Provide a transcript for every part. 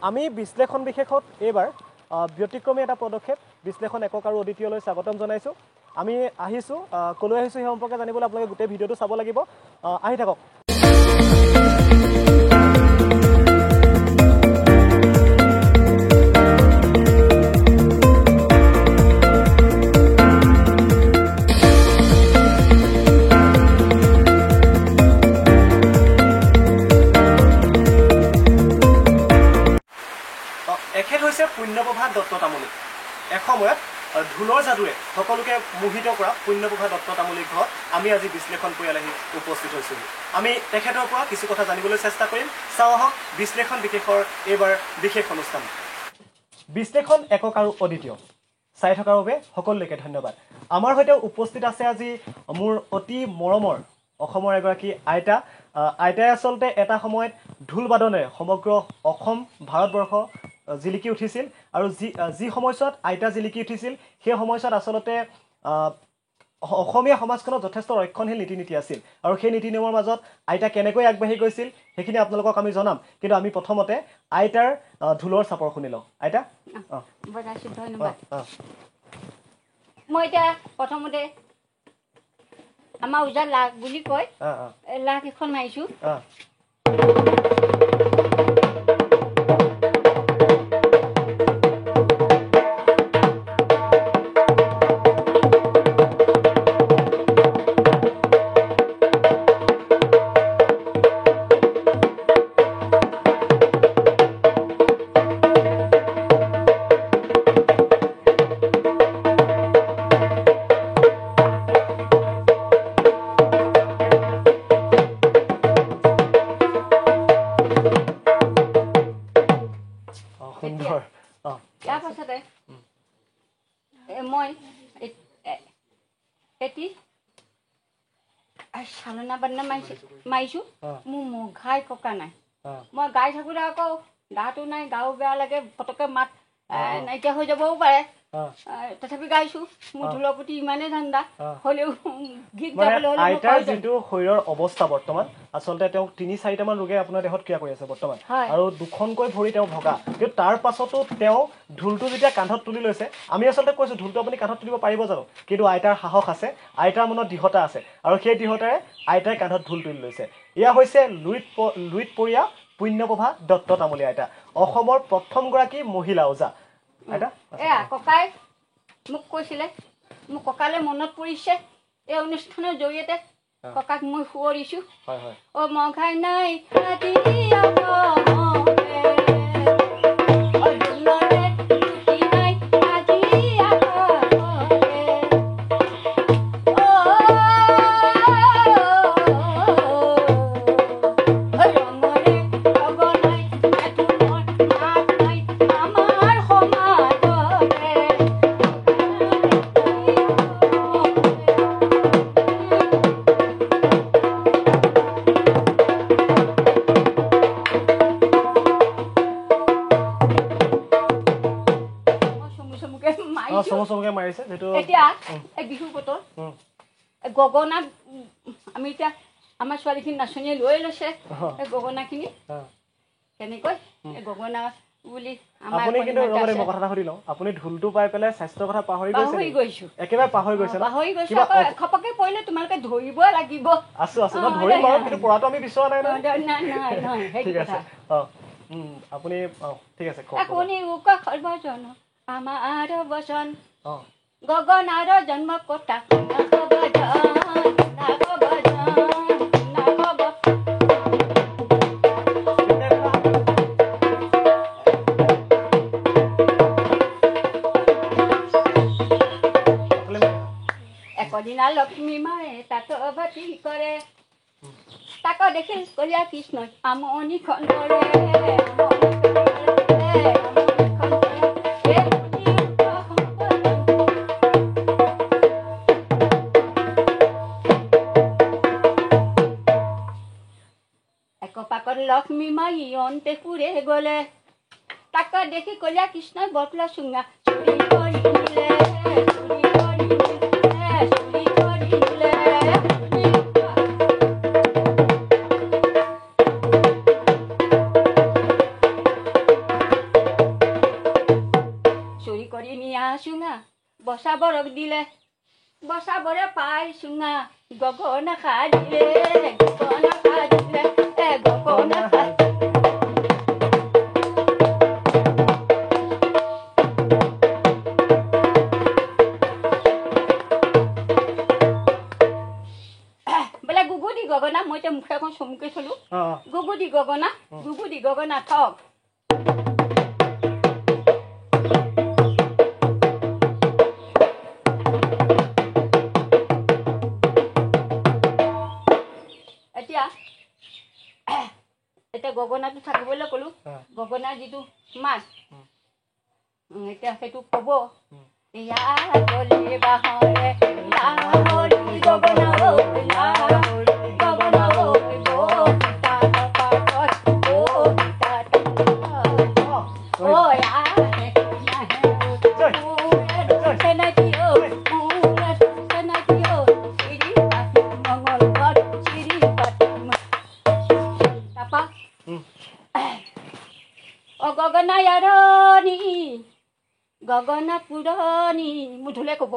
আমি বিশ্লেষণ বিশেষত এইবাৰ ব্যতিক্ৰমী এটা পদক্ষেপ বিশ্লেষণ একক আৰু অদ্বিতীয়লৈ স্বাগতম জনাইছোঁ। আমি আহিছোঁ, ক'লৈ আহিছোঁ সেই সম্পৰ্কে জানিবলৈ আপোনালোকে গোটেই ভিডিঅ'টো চাব লাগিব। আহি থাকক। এখেত হৈছে পুণ্যপ্ৰভা দত্ত তামুলী। এসময়ত ঢোলৰ যাদুৰে সকলোকে মোহিত কৰা পুণ্যপ্ৰভা দত্ত তামুলীৰ ঘৰত আমি আজি বিশ্লেষণ পৰিয়াল আহি উপস্থিত হৈছোঁহি। আমি তেখেতৰ পৰা কিছু কথা জানিবলৈ চেষ্টা কৰিম। চাওঁ আহক বিশ্লেষণ বিশেষৰ এইবাৰ বিশেষ অনুষ্ঠান। বিশ্লেষণ একক আৰু অদ্বিতীয় চাই থকাৰ বাবে সকলোলৈকে ধন্যবাদ। আমাৰ সৈতে উপস্থিত আছে আজি মোৰ অতি মৰমৰ অসমৰ এগৰাকী আইতা। আইতাই আচলতে এটা সময়ত ঢোল বাদনেৰে সমগ্ৰ অসম ভাৰতবৰ্ষ জিলিকি উঠিছিল আৰু যি সময়ছোৱাত আইতা জিলিকি উঠিছিল সেই সময়ছোৱাত আচলতে অসমীয়া সমাজখনত যথেষ্ট ৰক্ষণশীল নীতি নীতি আছিল আৰু সেই নীতি নিয়মৰ মাজত আইতা কেনেকৈ আগবাঢ়ি গৈছিল সেইখিনি আপোনালোকক আমি জনাম। কিন্তু আমি প্ৰথমতে আইতাৰ ঢোলৰ চাপৰ শুনি লওঁ। আইতা, ধন্যবাদ। মই এতিয়া প্ৰথমতে আমাৰ ওজা লাখ বুলি কয়, লাখ এখন মাৰিছোঁ। ইয়াৰ পাছতে মই এটি চালনা বাদনা মাৰিছোঁ। মোৰ মুখাই ককা নাই, মই গাই থাকোঁতে আকৌ গাটো নাই, গাও বেয়া লাগে, পটককৈ মাত নাইকিয়া হৈ যাবও পাৰে, তথাপি গাইছোঁ। মোৰ ঢোলৰ প্ৰতি ইমানেই ধান্দা হ'লেও গীত গাবলৈ হ'লে আইতাৰ যিটো শৰীৰৰ অৱস্থা বৰ্তমান, আচলতে তেওঁক 3-4টামান ৰোগে আপোনাৰ দেহত ক্ৰিয়া কৰি আছে বৰ্তমান আৰু দুখনকৈ ভৰি তেওঁ ভগা। কিন্তু তাৰ পাছতো তেওঁ ঢোলটো যেতিয়া কান্ধত তুলি লৈছে, আমি আচলতে কৈছোঁ ঢোলটো আপুনি কান্ধত তুলিব পাৰিব জানো, কিন্তু আইতাৰ সাহস আছে, আইতাৰ মনত দৃঢ়তা আছে আৰু সেই দৃঢ়তাৰে আইতাই কান্ধত ঢোল তুলি লৈছে। এয়া হৈছে লুইতপৰীয়া পুণ্যপ্ৰভা দত্ত তামুলী আইতা, অসমৰ প্ৰথমগৰাকী মহিলা ওজা। এয়া ককাই মোক কৈছিলে, মোক ককালৈ মনত পৰিছে এই অনুষ্ঠানৰ জৰিয়তে ককাক মই সোঁৱৰিছোঁ। অ মঘাই নাই এতিয়া এই বিহু বতৰ গগনা, আমি এতিয়া আমাৰ ছোৱালীখিনি নাচনীয়ে লৈ লৈছে এই গগনাখিনি কেনেকৈ এই গগনা বুলি। আপুনি কিন্তু ৰ'ব, মই কথা এটা সুধি লওঁ, আপুনি ঢোলটো পাই পেলাই স্বাস্থ্যৰ কথা পাহৰি গৈছে? একেবাৰে পাহৰি গৈছে? পাহৰি গৈছো। খপকে পৰিলে তোমালোকে ধৰিব লাগিব। আছো আছো, ধৰিম বাৰু, কিন্তু পৰাটো আমি বিচৰা নাই। নাই, ঠিক আছে। আপুনি ঠিক আছে। সৰ্বজন আমাৰ বচন গগনাৰ জন্ম কথা একদিনা লক্ষ্মী মায়ে তাত ভাতি কৰে, তাক দেখিল কলীয়া কৃষ্ণই আমনিখন কৰে। লক্ষ্মী মাই অন্তে ফুৰে গলে, তাক দেখি কলীয়া কৃষ্ণই বৰফলা চুঙা চুৰি কৰি নিলে, চুৰি কৰি নিলে, চুৰি কৰি নিলে। চুঙা বচাবৰক দিলে, বচাবৰে পাই চুঙা গগনা খাজিলে, গগনা খাজিলে, গগনা খাজিলে। বোলে গুগুদি গগনা, মই এতিয়া মুখে এখন চমুকে থলো। গুগুদি গগনা, গুগুদি গগনা থক। এতিয়া গগনাটো থাকিবলৈ ক'লো, গগনাৰ যিটো মাছ এতিয়া সেইটো ক'ব। গগনা পুৰণি মুধুলে ক'ব,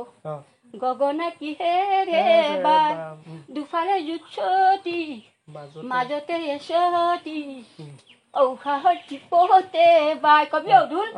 গগনা কিহেৰে বা দুফালে জুচতি মাজতে এচতি ঔষাহৰ টিপতে বাই কবি অধুল।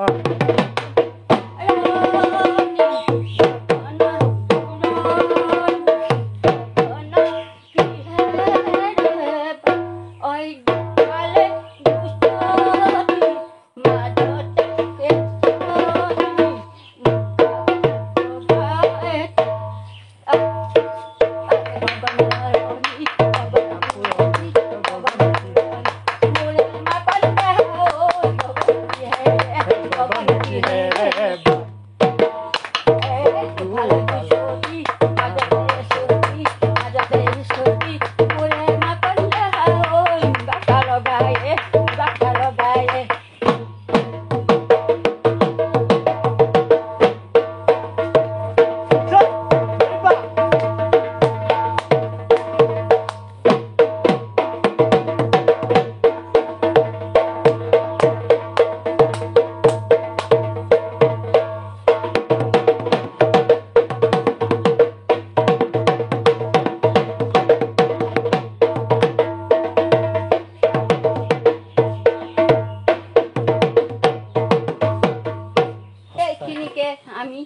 আমি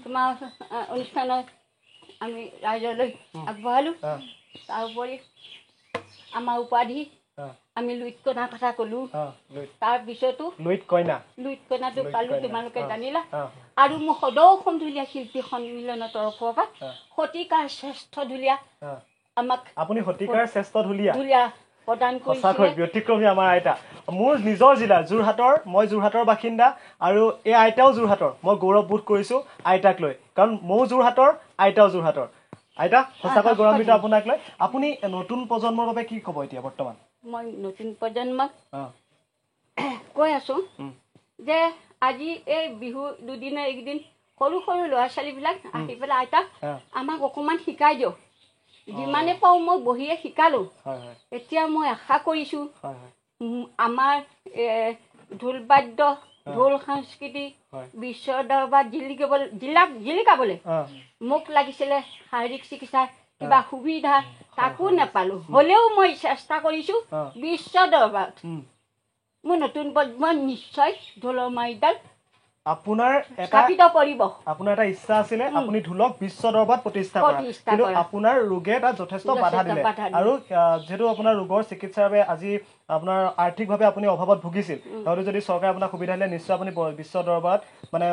তোমাৰ অনুষ্ঠানত আমি ৰাইজলৈ আগবঢ়ালোঁ। তাৰোপৰি আমাৰ উপাধি আমি লুইত কইনাৰ কথা ক'লো, তাৰপিছতো লুইত কইনা, লুইত কইনাটো পালোঁ, তোমালোকে জানিলা। আৰু মোৰ সদৌ অসম ঢুলীয়া শিল্পী সন্মিলনৰ তৰফৰ পৰা শতিকাৰ শ্ৰেষ্ঠ ঢুলীয়া আমাক, আপুনি শতিকাৰ শ্ৰেষ্ঠ ঢুলীয়া ঢুলীয়া প্ৰদান কৰিছে। সঁচাকৈ ব্যতিক্ৰমী আমাৰ আইতা। মোৰ নিজৰ জিলা যোৰহাটৰ, মই যোৰহাটৰ বাসিন্দা আৰু এই আইতাও যোৰহাটৰ। মই গৌৰৱ বোধ কৰিছোঁ আইতাক লৈ, কাৰণ ময়ো যোৰহাটৰ, আইতাও যোৰহাটৰ। আইতা সঁচাকৈ গৌৰৱান্বিত আপোনাক লৈ। আপুনি নতুন প্ৰজন্মৰ বাবে কি ক'ব এতিয়া বৰ্তমান? মই নতুন প্ৰজন্মক কৈ আছোঁ যে আজি এই বিহু দুদিনৰ এইকেইদিন সৰু সৰু ল'ৰা ছোৱালীবিলাক আহি পেলাই আইতা আমাক অকণমান শিকাই দিয়ক, যিমানে পাৰোঁ মই বহিয়ে শিকালোঁ। এতিয়া মই আশা কৰিছোঁ আমাৰ ঢোল বাদ্য, ঢোল সংস্কৃতি বিশ্ব দৰবাৰত জিলিকাবলৈ মোক লাগিছিলে শাৰীৰিক চিকিৎসা কিবা সুবিধা, তাকো নাপালোঁ। হ'লেও মই চেষ্টা কৰিছোঁ বিশ্ব দৰবাৰত মোৰ নতুন প্ৰজন্ম নিশ্চয় ঢোলৰ মাৰিডাল আপোনাৰ স্থাপিত কৰিব। আপোনাৰ এটা ইচ্ছা আছিলে আপুনি ঢোলক বিশ্ব দৰবাৰত প্ৰতিষ্ঠা কৰা, কিন্তু আপোনাৰ ৰোগে তাত যথেষ্ট বাধা দিলে। আৰু যিহেতু আপোনাৰ ৰোগৰ চিকিৎসাৰ বাবে আজি আপোনাৰ আৰ্থিকভাৱে আপুনি অভাৱত ভুগিছিল, হয়তো যদি চৰকাৰে আপোনাক সুবিধা দিলে নিশ্চয় আপুনি বিশ্ব দৰবাৰত মানে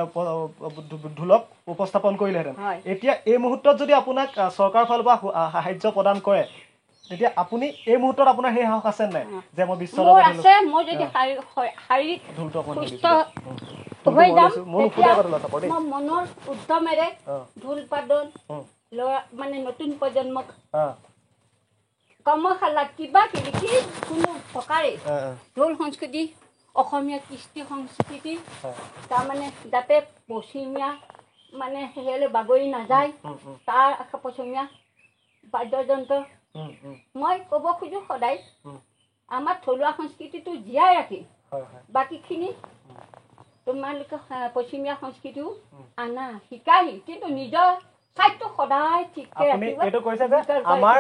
ঢোলক উপস্থাপন কৰিলেহেঁতেন। এতিয়া এই মুহূৰ্তত যদি আপোনাক চৰকাৰৰ ফালৰ পৰা সাহায্য প্ৰদান কৰে, তেতিয়া আপুনি এই মুহূৰ্তত আপোনাৰ সেই সাহস আছে নাই যে মই বিশ্ব দৰবাৰত আছে, মই যদি শাৰীৰিক সুস্থ হৈ যাম, মই মনৰ উদ্যমেৰে ঢোল বাদন ল'ৰা মানে নতুন প্ৰজন্মক কৰ্মশালাত কিবা কিবি কি কোনো প্ৰকাৰে ঢোল সংস্কৃতি, অসমীয়া কৃষ্টি সংস্কৃতি তাৰমানে যাতে পশ্চিমীয়া মানে সেয়ালৈ বাগৰি নাযায়, তাৰ পশ্চিমীয়া বাদ্যযন্ত্ৰ মই ক'ব খোজোঁ সদায় আমাৰ থলুৱা সংস্কৃতিটো জীয়াই ৰাখি বাকীখিনি তোমালোকে পশ্চিমীয়া সংস্কৃতিও আনা, শিকাহি, কিন্তু নিজৰ স্বাস্থ্য সদায় ঠিকে ৰাখিবা। এইটো কৈছে যে আমাৰ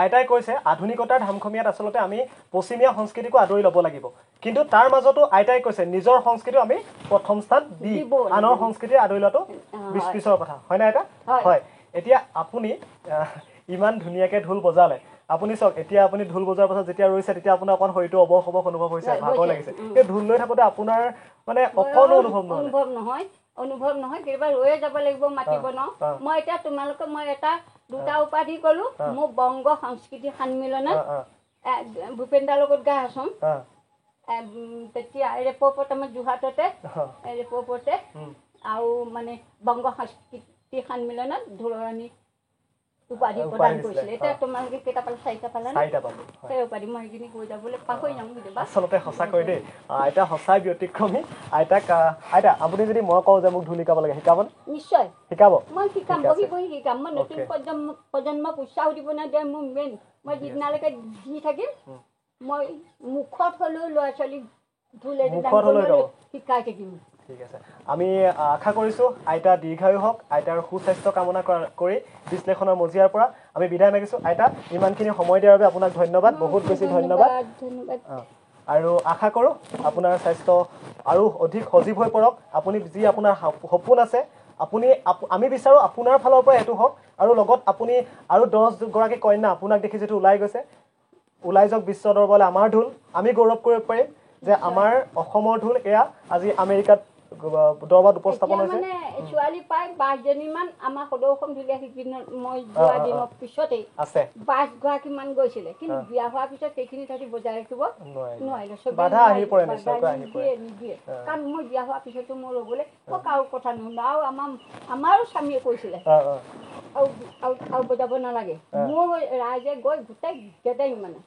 আইতাই কৈছে আধুনিকতাৰ ধামখুমীয়াত আচলতে আমি পশ্চিমীয়া সংস্কৃতিকো আদৰি ল'ব লাগিব, কিন্তু তাৰ মাজতো আইতাই কৈছে নিজৰ সংস্কৃতিও আমি প্ৰথম স্থান দি আনৰ সংস্কৃতি আদৰি লোৱাটো পিছৰ কথা, হয় নাই আইতা? হয়। এতিয়া আপুনি ইমান ধুনীয়াকে ঢোল বজালে, আপুনি চাওক এতিয়া আপুনি ঢোল বজোৱাৰ পাছত যেতিয়া ৰৈছে তেতিয়া আপোনাৰ অকণ শৰীৰটো অৱশ অৱশ অনুভৱ হৈছে, ভাগৰ লাগিছে। এই ঢোল লৈ থাকোঁতে আপোনাৰ মানে অকণো অনুভৱ নহয়? অনুভৱ নহয়, কেতিয়াবা ৰৈয়ে যাব লাগিব, মাতিব ন। মই এতিয়া তোমালোকে মই এটা দুটা উপাধি ক'লো, মোৰ বংগ সংস্কৃতি সন্মিলনত ভূপেন দাৰ লগত গাই আছো তেতিয়া ৰেপতে, আমাৰ যোৰহাটতে ৰেপতে, আৰু মানে বংগ সংস্কৃতি সন্মিলনত ঢোলৰাণী উপাধি প্ৰদান কৰিছিলে। এতিয়া তোমালোকে কেইটা পালা? চাৰিটা পালা ন? সেই উপাধি মই সেইখিনি কৈ যাবলৈ পাহৰি যাওঁ কেতিয়াবা। আচলতে সঁচাকৈ দেই আইতা সঁচাই ব্যতিক্ৰমী। আইতাক, আইতা আপুনি যদি মই কওঁ যে মোক ঢোল শিকাব লাগে, শিকাব? নিশ্চয় শিকাব। মই শিকাম, বহি বহি শিকাম। মই নতুন প্ৰজন্মক উৎসাহ দিব নাই মোৰ মেইন। মই যিদিনালৈকে দি থাকিম, মই মুখত হ'লেও ল'ৰা ছোৱালীক ঢোল শিকাই থাকিম। ঠিক আছে, আমি আশা কৰিছোঁ আইতা দীৰ্ঘায়ু হওক, আইতাৰ সুস্বাস্থ্য কামনা কৰি বিশ্লেষণৰ মজিয়াৰ পৰা আমি বিদায় মাগিছোঁ। আইতা, ইমানখিনি সময় দিয়াৰ বাবে আপোনাক ধন্যবাদ, বহুত বেছি ধন্যবাদ। আৰু আশা কৰোঁ আপোনাৰ স্বাস্থ্য আৰু অধিক সজীৱ হৈ পৰক। আপুনি যি আপোনাৰ সপোন আছে, আপুনি আমি বিচাৰোঁ আপোনাৰ ফালৰ পৰা সেইটো হওক, আৰু লগত আপুনি আৰু 10গৰাকী কন্যা আপোনাক দেখি যিটো ওলাই গৈছে, ওলাই যাওক বিশ্ব দৰবাৰলৈ। আমাৰ ঢোল আমি গৌৰৱ কৰিব পাৰিম যে আমাৰ অসমৰ ঢোল এয়া আজি আমেৰিকাত দৰবাৰত উপস্থাপন হৈছে। মানে ছোৱালী প্ৰায় 22জনীমান আমাৰ সদৌ অসম ঢুলীয়া শিপিনী মই যোৱা দিনৰ পিছতেই আছে 22গৰাকীমান গৈছিলে, কিন্তু বিয়া হোৱাৰ পিছত সেইখিনি তাহাঁতি বজাই ৰাখিব নোৱাৰিলে, বাধা আহি পৰে, নিশ্চয়কৈ আহি পৰে, নিদিয়ে। কাৰণ মই বিয়া হোৱাৰ পিছতো মোৰ ৰ'বলৈ মই কাৰো কথা নুশুনো, আৰু আমাৰো স্বামীয়ে কৈছিলে আৰু আৰু বজাব নালাগে, মোৰ ৰাইজে গৈ গোটেই গেদাই মানে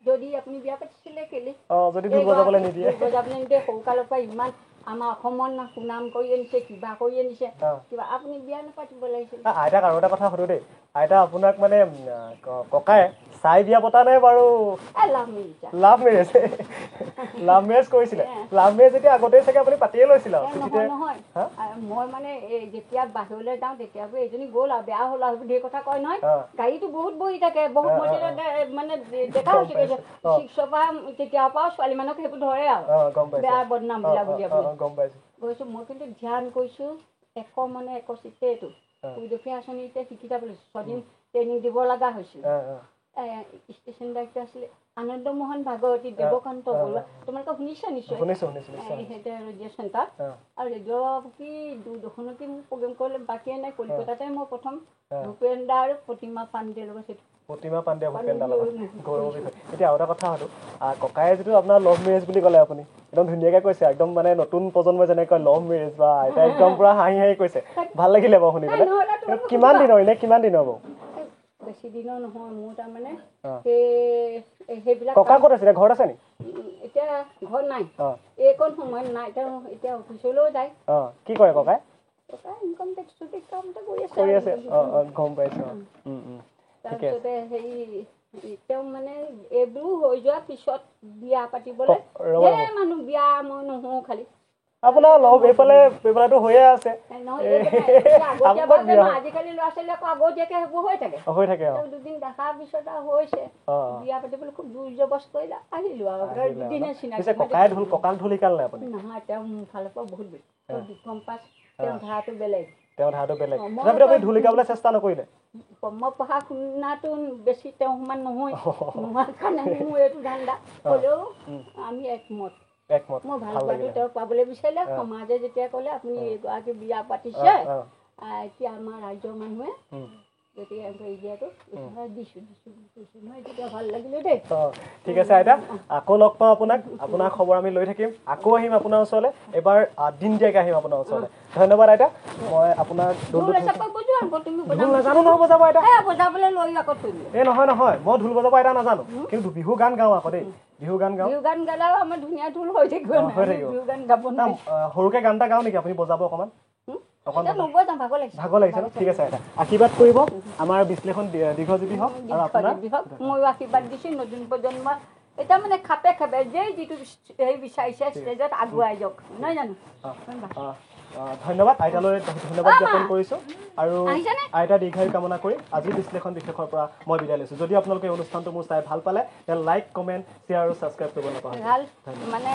যদি আপুনি বিয়া পাতিছিলে কেলে যদি ঢোল বজাবলৈ নিদিয়ে, বজাবলৈ নিদিয়ে, সৰুকালৰ পৰা ইমান আমাৰ অসমত সুনাম কৰি আনিছে, কিবা কৰি আনিছে, কিবা আপুনি বিয়া নাপাতিব লাগিছিল। আইতাক আৰু এটা কথা সুধো দেই, আইতা আপোনাক মানে ককাই চাই বিয়া পতা নাই বাৰু? লাভ মেৰেজ, লাভ মেৰেজ কৰিছিলে। লাভ মেৰেজ যেতিয়া আগতেই চাগে আপুনি পাতিয়ে লৈছিলে? নহয়, মই মানে যেতিয়া বাহিৰলৈ যাওঁ তেতিয়া এইজনী গ'ল আৰু বেয়া হ'ল আৰু ধেৰ কথা কয় নহয়, গাড়ীটো বহুত বহি থাকে, বহুত মানে দেখা হৈছে ছিক্সৰ পৰা তেতিয়াৰ পৰা ছোৱালী মানুহক সেইবোৰ ধৰে আৰু বেয়া বদনামবিলাক উলিয়াবলৈ গৈছো। মই কিন্তু ধ্যান কৰিছোঁ এক মানে এক চিত্তে এইটো দুখীয়া আঁচনি এতিয়া শিকি যাব লৈছোঁ, 6দিন ট্ৰেইনিং দিব লগা হৈছিল। ষ্টেচন ডাইৰেক্টৰ আছিলে আনন্দ মোহন ভাগৱতী, দেৱকান্ত বৰুৱা, তোমালোকে শুনিছা নিশ্চয় ৰেডিঅ' চেণ্টাৰ আৰু ৰেডিঅ' কি দূৰদৰ্শনত কি মোৰ প্ৰগ্ৰেম কৰিলে বাকীয়ে নাই। কলিকতাতে মই প্ৰথম ভূপেন দা আৰু প্ৰতিমা পাণ্ডেৰ লগত, সেইটো প্ৰতিমা পাণ্ডে ভূপেন দাৰ লগত গৌৰৱৰ বিষয়। এতিয়া আৰু এটা কথা সুধো, ককায়ে যিটো আপোনাৰ লভ মেৰেজ বুলি ক'লে, আপুনি একদম ধুনীয়াকৈ কৈছে, একদম মানে নতুন প্ৰজন্মই যেনেকৈ কয় লভ মেৰেজ বা আইতা একদম পুৰা হাঁহি হাঁহি কৈছে, ভাল লাগিলে বাৰু শুনি পেলাই। কিমান দিনৰ এনে, কিমান দিনৰ বাৰু? বেছি দিনৰ নহয় মোৰ, তাৰমানে সেইবিলাক। ককা ক'ত আছিলে, ঘৰত আছে নি? এতিয়া ঘৰত নাই, এইকণ সময়ত নাই, তেওঁ এতিয়া অফিচলৈও যায়। কি কৰে ককাই? ককাই ইনকাম টেক্সৰ কাম এটা কৰি আছে। গম পাইছোঁ। তাৰপিছতে হেৰি তেওঁ মানে এইবোৰ হৈ যোৱাৰ পিছত বিয়া পাতিবলৈ মানুহ বিয়া মই নহওঁ, খালি আপোনাৰ লভ এইফালে এইফালেতো হৈয়ে আছে। আজিকালি ল'ৰা ছোৱালী আকৌ আগতীয়াকে সেইবোৰ হৈ থাকে, হৈ থাকে। দুদিন দেখাৰ পিছত আৰু হৈছে বিয়া পাতিবলৈ খুব জোৰ জবজ কৰিলে, আহিলো আৰু দুদিনে চিনাকি। ককাই ঢোল, ককাক ঢোল শিকালে আপুনি? নহয়, তেওঁ মোৰ ফালৰ পৰা বহুত বেছি, তেওঁ বিক্ৰম পাছ, তেওঁ ধাৰাটো বেলেগ, তেওঁ ধাৰাটো বেলেগ। তথাপিতো আপুনি ঢোল শিকাবলৈ চেষ্টা নকৰিলে? মই পঢ়া শুনাটো বেছি তেওঁ সমান নহয়, নোহোৱাৰ কাৰণে মোৰ এইটো ধান্দা হ'লেও আমি একমত। মই ভাল পোৱাটো তেওঁ পাবলৈ বিচাৰিলে, সমাজে যেতিয়া ক'লে আপুনি এইগৰাকী বিয়া পাতিছে, এতিয়া আমাৰ ৰাজ্যৰ মানুহে গতিকে হেৰি দিয়াটো দিছোঁ দিছোঁ কৈছোঁ নহয়, তেতিয়া ভাল লাগিলে দেই। ঠিক আছে আইতা, আকৌ লগ পাওঁ আপোনাক, আপোনাৰ খবৰ আমি লৈ থাকিম, আকৌ আহিম আপোনাৰ ওচৰলৈ, এবাৰ দিন দিয়াকৈ আহিম আপোনাৰ ওচৰলৈ। ধন্যবাদ আইতা। মই আপোনাৰ ঢোল নাজানো নহয় বজাব আইতা। এই নহয় নহয়, মই ঢোল বজাব আইতা নাজানো, কিন্তু বিহু গান গাওঁ আকৌ দেই, বিহু গান গাওঁ। বিহু গান গালেও আমাৰ ধুনীয়া ঢোল হৈ থাকিব, হৈ থাকিব। বিহু গান গাব সৰুকে গান এটা গাওঁ নেকি? আপুনি বজাব অকণমান? ভাগৰ লাগিছে ন? ঠিক আছে আইতা, আশীৰ্বাদ কৰিব আমাৰ বিশ্লেষণ দীৰ্ঘজীৱী হওক, আৰু আপোনাৰ ময়ো আশীৰ্বাদ দিছোঁ নতুন প্ৰজন্ম এতিয়া মানে খাপে খাপে যে যিটো হেৰি বিচাৰিছে ষ্টেজত আগুৱাই যাওক, নহয় জানো? ধন্যবাদ আইতালৈ, ধন্যবাদ জ্ঞাপন কৰিছোঁ আৰু আইতা দীৰ্ঘায়ু কামনা কৰি আজি বিশ্লেষণ বিশেষৰ পৰা মই বিদায় লৈছোঁ। যদি আপোনালোকে এই অনুষ্ঠানটো মোৰ চাই ভাল পালে তেন্তে লাইক, কমেণ্ট, শ্বেয়াৰ আৰু ছাবস্ক্ৰাইব কৰিব নাপাহৰিব। মানে